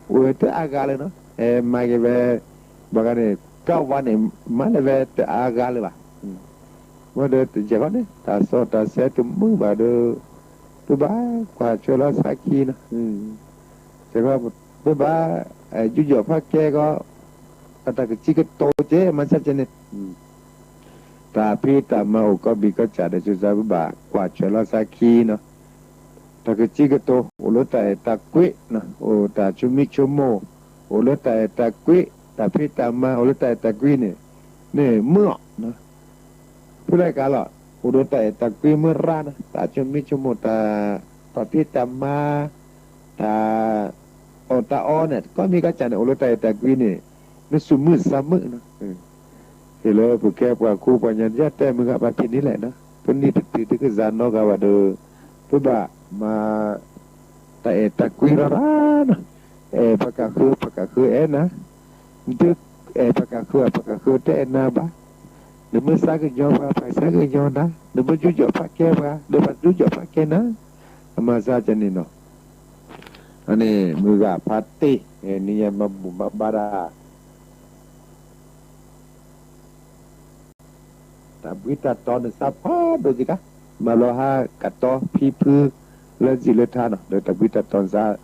အိၣ်ဝဲတအါဂၤလၢၤနီၤ, ဟဲမၤက့ၤဝဲ, ဘၣ်ဂၤန့ၣ် ကဝါန့ၣ် မၤလၢၤဝဲတအါဂၤလၢၤဘၣ်. မ့ၢ်ဒီးတယဲၢ်ဃီန့ၣ် တၢ်စီတၢ်ဆှံတမုာ်ဘၣ်ဒီး ပဘၣ်ကွၢ်ထွဲလီၤဆါခံနီၤ, ပဘၣ် ယူးယီၣ်ဖးကဲကီး, တၢ်ကစံးကတိၤကဲမၤဆါကဲန့ၣ် တၢ်ဖံးတၢ်မၤအိၣ်ကိးဘံၣ်ကိးစၢ်ဒီး ဆိစါပဘၣ်ကွၢ်ထွဲလီၤဆါခံနီၤ, တၢ်ကစံးကတိၤ အိၣ်လၢတၢ်အဲၣ်တၢ်ကွံနီၤ, အိၣ်တၢ်ဆိမိၣ်ဆိကမိၣ် အိၣ်လၢတၢ်အဲၣ်တၢ်ကွံ, တၢ်ဖံးတၢ်မၤ အိၣ်လၢတၢ်အဲၣ်တၢ်ကွံန့ၣ်, န့ၣ်မုာ်အီၤ ဖုလဲၣ်ကလီၤ အိၣ်ဒီးတၢ်အဲၣ်တၢ်ကွံမုၢ်ရၢ်နီၤ, တၢ်ဆိမိၣ်ဆိကမိၣ် တၢ်ဖံးတၢ်မၤ, တၢ်အီၣ်တၢ်အီန့ၣ် ကိးမံၤကိးစၢ်န့ၣ် အိၣ်လၢတၢ်အဲၣ်တၢ်ကွံန့ၣ်, နသူၣ်မုာ်သးမုာ်နီၤ. ဟ့ၣ်လၢပကဲပှၤကူပှၤကညီ ယတဲမုၢ်ဂၤဘၣ်ဖဲန့ၣ်လဲၣ်နီၤ, ပနံၣ်တတုၤတကစၢ်နီတဂၤဘၣ်ဒီး ပဘၣ်မၤ တၢ်အဲၣ်တၢ်ကွံရၢ်ရၢ်နီၤ, အဲၣ်ပှၤကဃၢၤ ပှၤကဃၢၤအဲၣ်နၤ, နတအဲၣ်ပှၤကဃၢၤ ပှၤကဃၢၤတအဲၣ်နၤဘၣ်, နမ့ၢ်သးကညီၤပှၤ ပှၤသးကညီၤနၤ, နမ့ၢ်ယူးယီၣ်ဖးကဲပှၤ ဒီးပှၤယူးယီၣ်ဖးကဲနၤ, အမၤစၢ်ကန့ၣ်နီၤ, အန့ၣ်မုၢ်ဂၤဖါတ့ၢ် နံၤညါမၤဘူၣ်မၤဘါဒၣ် တၢ်ဘှံးတၢ်တီၤနသးဖးဒိၣ်စ့ၢ်ကီး, မၤလီၤဟါကတီၤဖံဖုလၢစံၣ်လၢထါနီၤ, ဒီးတၢ်ဘှံးတၢ်တီၤနသး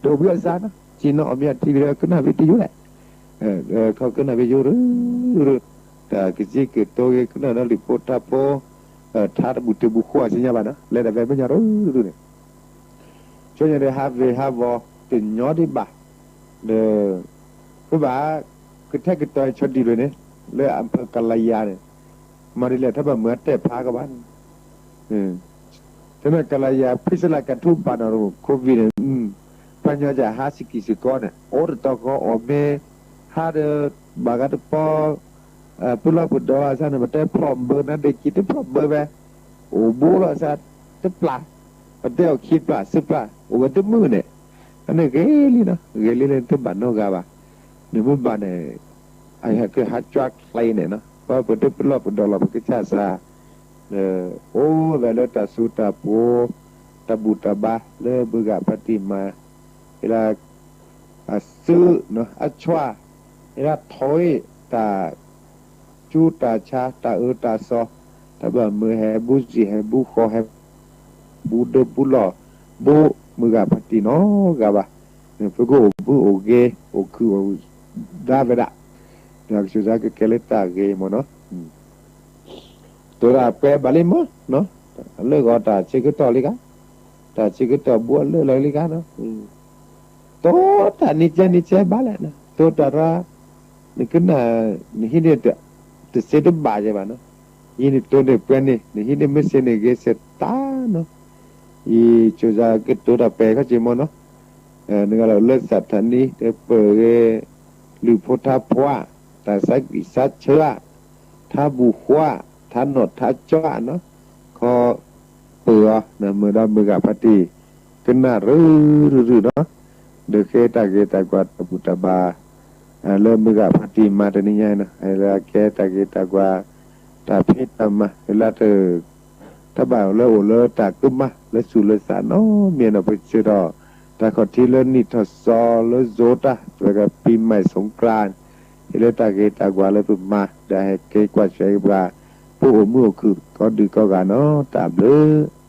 ဒိၣ်ဘှံးအသးနီၤ, စံၣ်နီၤအီၣ်မ့ၢ်အထံၣ်ဒီးကနၣ်ဝံၤတယိလဲၣ်, ခီကနၣ်ဝံၤယိရူရူ, တၢ်ကစံးကတိၤဂ့ၤ ကနၣ်ဒီးလံာ်ဖိထါဖိ, ထါတဘူၣ်တဘူၣ်ဃီစ့ၢ်ညါဘၣ်နီၤ, လဲၤတၢ်ဖဲမဲာ်ညါရူရူန့ၣ် ဆိညါဒီးဟးဝ့ၤဟးဝီၤတညီဒံးဘၣ်, ဒီး ပဘၣ် ကထဲကတီၤဆီဒံးဘျီန့ၣ် လၢအဖၢကလၤယၤန့ၣ် မၤဒ်လဲၣ် တဘၣ်မုာ်အတဲာ်ဖးကဘၣ်န့ၣ်, တမ့ၢ်ကလၤယၤ ဖံစလးကထူဘၣ်နီၣ် COVID န့ၣ်, ပှၤညီကဟးစကံးစကီးန့ၣ် အိၣ်တတီၤဃီအီၣ်မ့ၢ် ဟးဒီး ဘၣ်ဂၤတပီ ပလီၢ်ပဒီအစၢ်န့ၣ် ပတဲဖျီၣ်ဘၢနၤဒ့ၣ်ကံ တဖျီၣ်ဘၢဝဲ, အိၣ်ဘိလီၤအစၢ် တပျၢ်, ပတဲအီၤခံပျၢ်သၢပျၢ် အိၣ်ဝဲတမုာ်န့ၣ်, အန့ၣ်ဂ့ၤလံနီၤ ဂ့ၤလံလၢနတဘၣ်နီတဂၤဘၣ်, နမ့ၢ်ဘၣ်န့ၣ် အဟဲကဟးကွၢ်ချံန့ၣ်နီၤ ပပတပလီၢ်ပဒီလီၤ ပကစၢ်စၢ် အိၣ်ဝဲလၢတၢ်စိတၢ်ဖိ တၢ်ဘူၣ်တၢ်ဘါလၢမုၢ်ဂၤဖါတံၢ်မၤ ဟ့ၣ်လၢ အစု အဆွါ ဟ့ၣ်လၢထီၣ်အံၤ တၢ် ကၠူတၢ်ဆါ တၢ်အၢတၢ်သီ တၢ်ဘၣ်မုာ်ဟဲဘူးစံာ် ဟဲဘူးဃီ ဟဲဘူးဒၢဘူးလီၢ် ဘူးမုၢ်ဂၤဖါတံၢ်နီတဂၤဘၣ်, ပကအိၣ်ဘှံးအိၣ်ဂ့ၤ အိၣ်ခုၣ်အိၣ်ဒါဝဲဒၣ်, ဒီးကစၢ်ကကဲလၢတၢ်ဂ့ၤမ့ၢ်နီၤ, တိၤတၢ်ပှဲၤဘၣ်လံမ့ၢ်နီၤ, အလၢဂီၤတၢ်ဆၢကတီၢ်လံဂၤ, တၢ်ဆၢကတီၢ်ဘူးအလၢလီၤလံဂၤနီၤ, တိၤတၢ်နံၤကဲနံၤကဲဘၣ်လဲၣ်နီၤ, တိၤတၢ်ရၢ နကနၣ် နဟံးန့ၢ် တစ့တဘၣ်ယဲဘၣ်နီၤ, ယံာ်န့ၣ်တိၤန့ၢ်ပှဲၤန့ၣ် နဟံးန့ၢ်မ့ၢ်စ့န့ၢ်ဂ့ၤစ့ၢ်တၢ်နီၤ, ယံာ်ကၠိၤစၢ်ကတိၤတၢ်ပှဲၤခီၣ်က့ၤမ့ၢ်နီၤ, နဂၤလၢစးထၢၣ်နံၤ တပၢၢ်ဂ့ၤ လုၢ်ဖိထါဖိ တၢ်ဆါကွံာ်ဆါဆၢ ထါဘူၣ်ဃီ ထါနီၣ်ထါကၠီနီၤ, ခီ ပၢၢ်အီၤ မုၢ်ဒီးမုၢ်ဂၤဖါတံၢ် ကနၣ်ရုၢ်ရုၢ်နီၤ, ဒီးဃ့တၢ်ဂ့ၤတၢ်ကွၢ်တၢ်ဘူၣ်တၢ်ဘါ လၢမုၢ်ဂၤဖါတံၢ်မၤတနံၤညါနီၤ, လၢအကဲတၢ်ဂ့ၤတၢ်ကွၢ် တၢ်ဖံးတၢ်မၤ လၢတ တၢ်ဘၣ်လၢအိၣ်လၢတၢ်ကမၣ်လၢသူၣ်လၢသးနီတမံၤနီၤ, ပဆၢဒီး တၢ်ခီၣ်ထံးလၢနံၣ်ထီၣ်စီၤလၢစိၤတၢ် ပကပံၤမၤစူၤကြၢ် ဟ့ၣ်လၢတၢ်ဂ့ၤတၢ်ကွၢ်လၢပမၤ ဒီးဟဲက့ၤကွၢ်ဆၢပှၤ ပအိၣ်မုာ်အိၣ်ခုၣ်ကိးဒုးကိးဂၤနီၤ, တၢ်ဘျုး